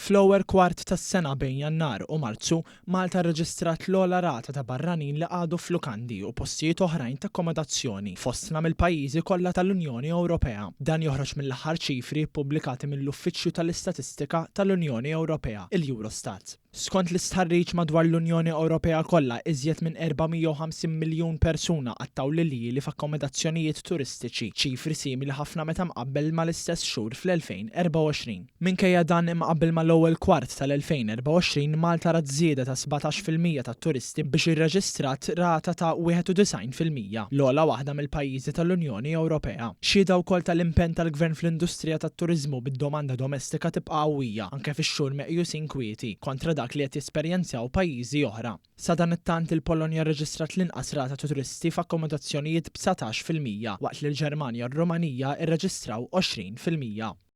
Fl-ewwel kwart tas-sena bejn Jannar u Marzu, Malta rreġistrat l-ogħla rata ta' barranin li qagħdu f'lukandi u postijiet oħrajn ta' akkomodazzjoni fostna mill-pajjiżi kollha tal-Unjoni Ewropea. Dan joħroġ mill-aħħar ċifri ppubblikati mill-Uffiċċju tal-Istatistika tal-Unjoni Ewropea, il-Eurostat. Skont l-istħarriġ madwar l-Unjoni Ewropea kollha, iżjed minn 450 miljun persuna qattgħu l-iljieli f'akkomodazzjonijiet turistiċi, ċifri simili ħafna meta mqabbel mal-istess xhur fl-2024. Minkejja dan, imqabbel mal-ewwel kwart tal-2024, Malta rat żieda ta' 17% tat-turisti biex irreġistrat rata ta' 91%, l-ogħla waħda mill-pajjiżi tal-Unjoni Ewropea. Xhieda wkoll tal-impenn tal-Gvern fl-industrija tat-turiżmu bid-domanda domestika tibqa' qawwija, anke fix-xhur meqjusin kwieti, kontra dak li qed jesperjenzaw pajjiżi oħra. Sadanittant, il-Polonja rreġistrat l-inqas rata ta' turisti f'akkomodazzjonijiet b'19%, waqt li l-Ġermanja u r-Rumanija rreġistraw 20%.